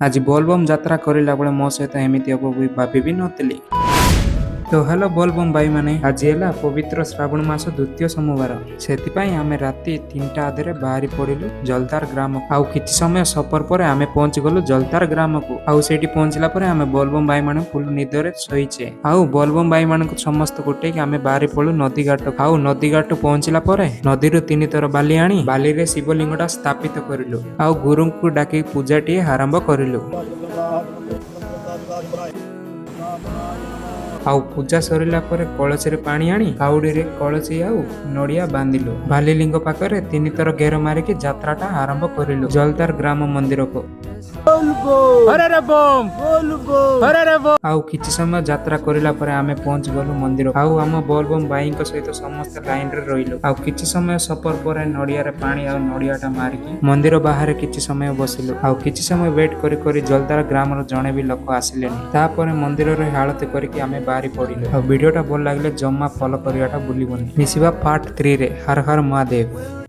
ଆଜି ବୋଲବମ୍ ଯାତ୍ରା କରିଲା ବେଳେ ମୋ ସହିତ ଏମିତି ହବ ବି ଭାବି ବି ନଥିଲି। ତ ହ୍ୟାଲୋ ବୋଲବମ୍ ଭାଇମାନେ, ଆଜି ହେଲା ପବିତ୍ର ଶ୍ରାବଣ ମାସ ଦ୍ୱିତୀୟ ସୋମବାର। ସେଥିପାଇଁ ଆମେ ରାତି 3ଟା ଅଧେରେ ବାହାରି ପଡ଼ିଲୁ ଜଲଦାର ଗ୍ରାମ। ଆଉ କିଛି ସମୟ ସଫର ପରେ ଆମେ ପହଞ୍ଚି ଗଲୁ ଜଲଦାର ଗ୍ରାମକୁ। ଆଉ ସେଇଠି ପହଞ୍ଚିଲା ପରେ ଆମେ ବୋଲବମ୍ ଭାଇମାନେ ଫୁଲ ନିଦରେ ଶୋଇଛେ। ଆଉ ବୋଲବମ୍ ଭାଇମାନଙ୍କୁ ସମସ୍ତଙ୍କୁ ଉଠେଇକି ଆମେ ବାହାରି ପଡୁ ନଦୀ ଘାଟ। ଆଉ ନଦୀ ଘାଟ ପହଞ୍ଚିଲା ପରେ ନଦୀରୁ ତିନି ଥର ବାଲି ଆଣି ବାଲିରେ ଶିବଲିଙ୍ଗଟା ସ୍ଥାପିତ କରିଲୁ। ଆଉ ଗୁରୁଙ୍କୁ ଡାକି ପୂଜାଟିଏ ଆରମ୍ଭ କରିଲୁ। ଆଉ ପୂଜା ସରିଲା ପରେ କଳସୀରେ ପାଣି ଆଣି କାଉଡ଼ିରେ କଳସୀ ଆଉ ନଡ଼ିଆ ବାନ୍ଧିଲୁ। ବାଲିଲିଙ୍ଗ ପାଖରେ ତିନି ଥର ଘେର ମାରିକି ଯାତ୍ରାଟା ଆରମ୍ଭ କରିଲୁ ଜଲଦାର ଗ୍ରାମ ମନ୍ଦିରକୁ। ଆଉ କିଛି ସମୟ ଯାତ୍ରା କରିଲା ପରେ ଆମେ ପହଞ୍ଚି ଗଲୁ ମନ୍ଦିର। ଆଉ ଆମ ବୋଲବମ୍ ଭାଇଙ୍କ ସହିତ ସମସ୍ତେ ଲାଇନରେ ରହିଲୁ। ଆଉ କିଛି ସମୟ ସଫର ପରେ ନଡ଼ିଆରେ ପାଣି ଆଉ ନଡ଼ିଆଟା ମାରିକି ମନ୍ଦିର ବାହାରେ କିଛି ସମୟ ବସିଲୁ। ଆଉ କିଛି ସମୟ ୱେଟ୍ କରି କରି ଜଲଦାର ଗ୍ରାମର ଜଣେ ବି ଲୋକ ଆସିଲେନି। ତାପରେ ମନ୍ଦିରରେ ଆଳତି କରିକି ଆମେ ବାହାରି ପଡ଼ିଲୁ। ଆଉ ଭିଡ଼ିଓଟା ଭଲ ଲାଗିଲେ ଜମା ଫଲୋ କରିବାଟା ଭୁଲିବନି। ମିଶିବା ପାର୍ଟ 3ରେ। ହର ହର ମହାଦେବ।